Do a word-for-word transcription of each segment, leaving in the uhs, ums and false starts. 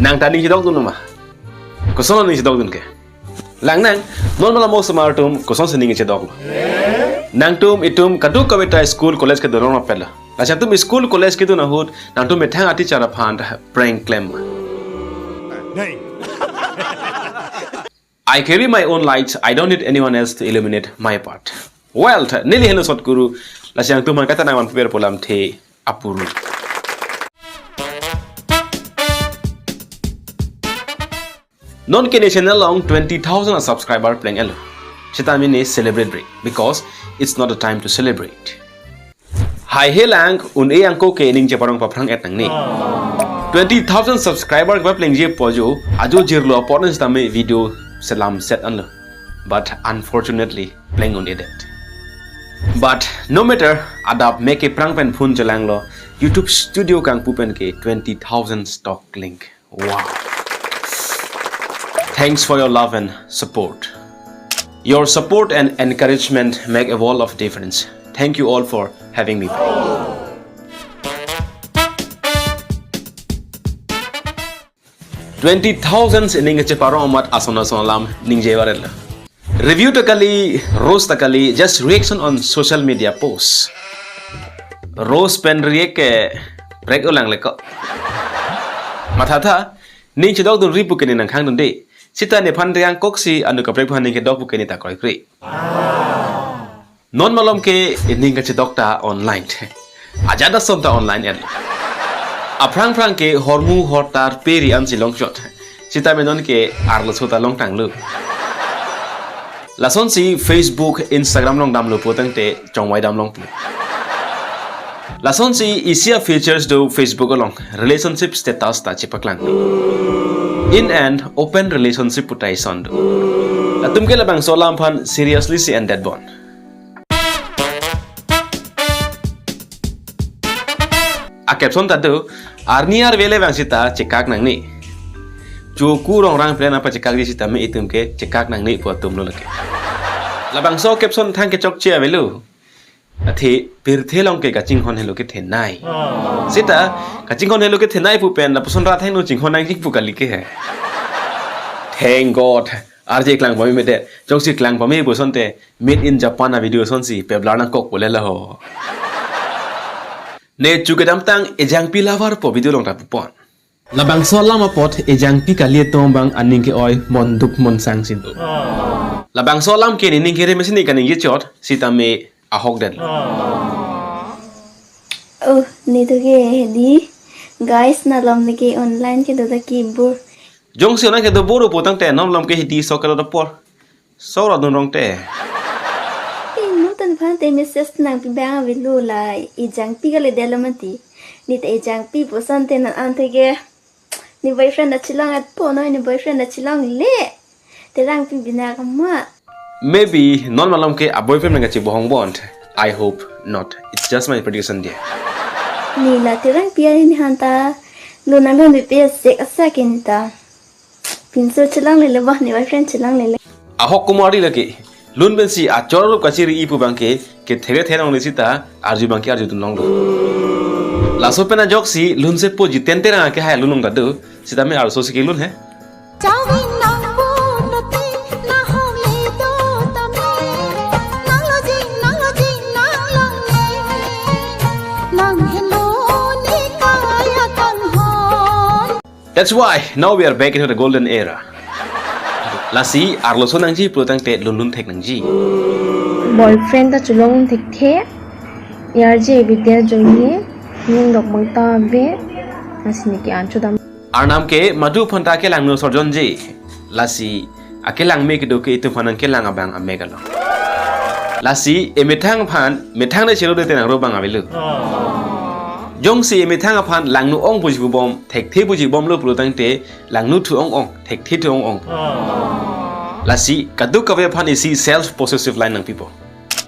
Nang ta ning chedokdun ma? Koson ning chedokdun ke? Lang nang, non malom osomar atum kosonsi ning chedoklo? Nangtum itum kadokave ta school college kedun rong apelo. Lasi nangtum school college kedun ahut, nangtum methang a-teacher aphan prank klem ma? Nei. I carry my own lights. I don't need anyone else to illuminate my path. Well, th-, neli henlo Sot Kuru, lasi nangtum aphan kaita nangvanpiver pu alamthe apuru. Non ke ne channel along twenty thousand a-subscriber pleng-etlo. Sitame ne celebrate ri, because it's not a time to celebrate. Haihe lang, un-e angko ke ning cheparong paphrang-et nangne. Twenty thousand subscriber kepaplengji pu ajo, ajo jirlo apot sitame video selam set anlo. But unfortunately, pleng un-edet. But no matter, adap me ke prang pen phone chelanglo, YouTube studio kangpu pen ke twenty thousand stock link. Wow. Thanks for your love and support. Your support and encouragement make a world of difference. Thank you all for having me. Twenty thousand ining cheparong amat ason ason alam ningje varelo. Review ta kali, roast ta kali, just reaction on social media post. Roast pen react ke break ulang le ko. Mathatha, ning chedokdun ri pu ke ne nangkhangdunde. Sita nephan reang koksi anu kaprek aphan ning kedok pu ke ne ta kroikre. Non malom ke ining kachedok ta online. Ajat ason ta online-et. Aphrang phrang ke hormu hortar peri ansi longchot. Sitame non ke arloso ta longtanglo. Lasonsi Facebook, Instagram along damlo pu tangte chongvai dam longpo. Lasonsi isi a-features do Facebook along, relationship status ta chepaklang. In an open relationship pu ta ison do. Latum ke labangso alam aphan seriously si endet bon. A-caption ta do, arni arve le vang sita chekak nangne. Choku rongrang pen apa chekakji sitame itum ke chekak nangne pu atumlo lake. Labangso caption thang ke chokche avelo. Athe pirthe along ke kachinghon helo kethenei. Sita kachinghon helo kethenei pu pen lapuson rat heno chinghon nangji pu kali ke he. Thank God. R J klang pame mete, jongsi klang pame pu asonte, made in Japan a-video asonsi peblar nangkok pule la ho. Ne chu kedamtang Ejangpi lover pu video along ta pupon. Labangso alam apot Ejangpi kali atum abang aning ke-oi monduk monsang si do. Labangso alam ke nening kere mesi ne kaningje chot, sitame ahokdet. Oh, ne to ke hedi. Guys, nalom ne ke online kedo ta kibur. Jongsi nang kedo bor pu tangte non malom ke hedi sok kedo apor. Sok ra dun rong te. Pinu tan phan te message nangpi abang avelo la Ejangpi kali delo mati. Ne ta Ejangpi pu asonte non ante ke. Ne boyfriend ta chelong-etpo noi, ne boyfriend ta chelongle. Terangpi bina kama. Maybe non malom ke a-boyfriend nang kachebohong bon. I hope not. It's just my prediction, dear. Ne la terangpi ahin hanta. Lo nang lo ne pe sek asa ke ne ta. Pinso chelonglelo bah, ne boyfriend chelonglelo. Ahok kumari lake. Lun pensi achor rup kachiri-i pu abang ke, kethek therong le sita, arju abang ke arju dun longlo. Laso pen ajoksi, lun se po jiten terang ke hai lun long ta do, sitame arso si kelun he. That's why now we are back into the golden era. Lasi arloso nangji pu tangte lunlun thek nangji. Boyfriend ta chelong thekthe. Yarje bidya joine ning dok bang ta be. Lasi ne ke-an chodam. Arnam ke madu aphan ta kelangno sorjonji. Lasi akelang me kedo ke itum aphan nangkelang abang amek alo. Lasi emethang aphan, methang le chelo de tenang ro abang avelo. Jongsi emethang aphan langno ong puji pubom, thekthe puji bomlo pu tangte, langno thu ong ong, thekthe thu ong ong. Lasi kadokave aphan isi self possessive line nangpipo.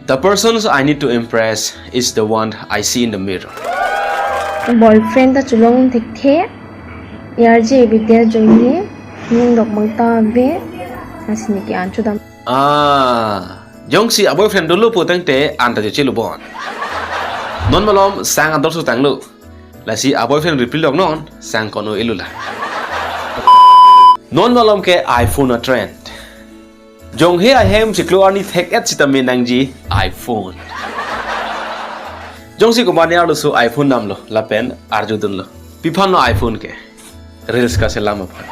The persons I need to impress is the one I see in the mirror. Boyfriend ta chelong thekthe, yarje bidya joine ning dok bang ta be, lasi ne ke-an chodam. Ah, jongsi a-boyfriend dolo pu tangte an ta jochelo bon. Non malom sang ador sutanglo. Lasi a-boyfriend reply lok non, sang kono ilula. Non malom ke iPhone a-trend. Jonghe ahem chiklo arni thek-et sitame nangji iPhone. Jongsi komatne arloso iPhone damlo lapen arjudunlo, pi aphanlo iPhone ke? Reels kaselam aphan.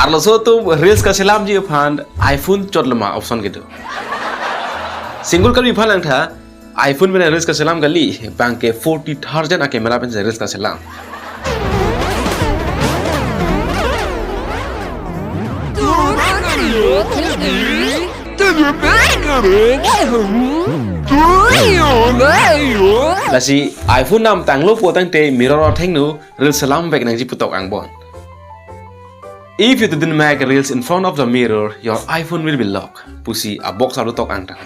Arloso atum reels kaselamji aphan iPhone chotlo ma option kedo? Single Karbi aphan langtha, iPhone pen reels kaselam kali, bang ke forty thousand a-camera pensi reels kaselam. Lasi iPhone damtanglo pulotangte mirror athengno reels selamvek nangji putok angbong. If you didn't make reels in front of the mirror, your iPhone will be locked, pusi a-box arlo tok angtang.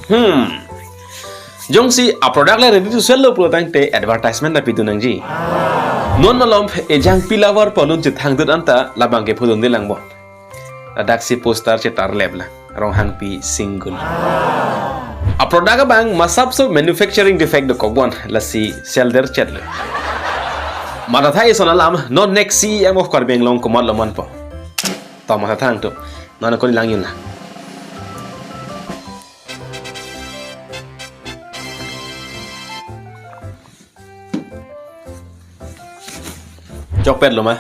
Hmm. Jongsi a-product le ready to sell lo pulotangte advertisement ta pidun nangji. Non malom ejang pi lover pu alun chethangdun anta labang ke pudunde langbom. Ladaksi poster chetarlep lang, Ronghangpi Single. A-product abang masapso manufacturing defect dokokbom, lasi sell der chetlo. Mathatha ison alam, non next C E M of Karbi Anglong komatlo manpo? To mathatha nangtum, non ako lang yun lang. Chokpetlo ma?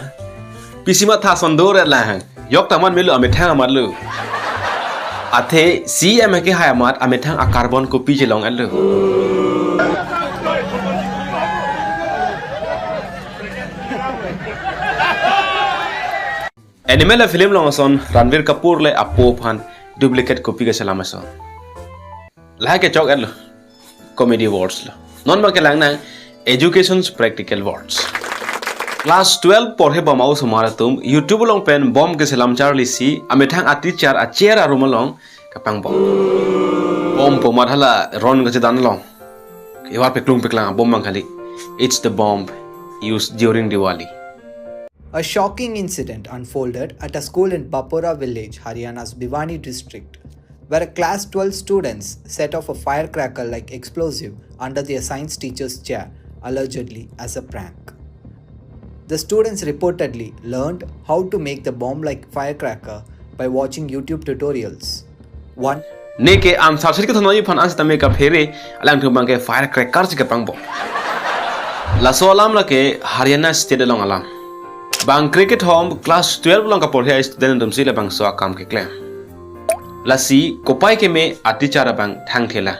Pisi matha sondor-et lang. Yok taman melo amethang amatlo. Athe C E M kehai amat amethang a-carbon copy chelong-etlo. Animal a-film along ason Ranbir Kapoor le apo aphan duplicate copy kaselam ason. Lahai ke chok-etlo. Comedy words lo. Non abang ke lang nang education's practical words. Class twelve porhebom a-osomar atum YouTube along pen bomb keselam charlisi amethang a-teacher a-chair a-room along kapangbom. Bomb pu amat hala ron kachedan along. Iwar peklung peklang a-bomb abang kali. It's the bomb used during Diwali. A shocking incident unfolded at a school in Bapora village, Haryana's Bhiwani district, where a class twelve students set off a firecracker-like explosive under their science teacher's chair, allegedly as a prank. The students reportedly learned how to make the bomb-like firecracker by watching YouTube tutorials. One Neke answer sheet kethon aphan answer tame kaphere, alangtum abang ke firecracker si kapangbom. Laso alam lake Haryana State along alam. Bangkre kethom class twelve along kaporhe a-student atumsi labangso akam keklem. Lasi kopai keme a-teacher abang thangthela.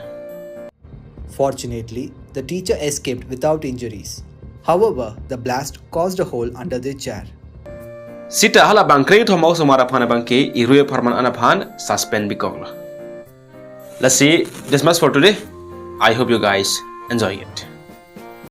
Fortunately, the teacher escaped without injuries. However, the blast caused a hole under the chair. Sita hala bangkre kethom a-osomar aphan abang ke irui apharman an aphan suspend bikoklo. Lasi, this much for today. I hope you guys enjoy it.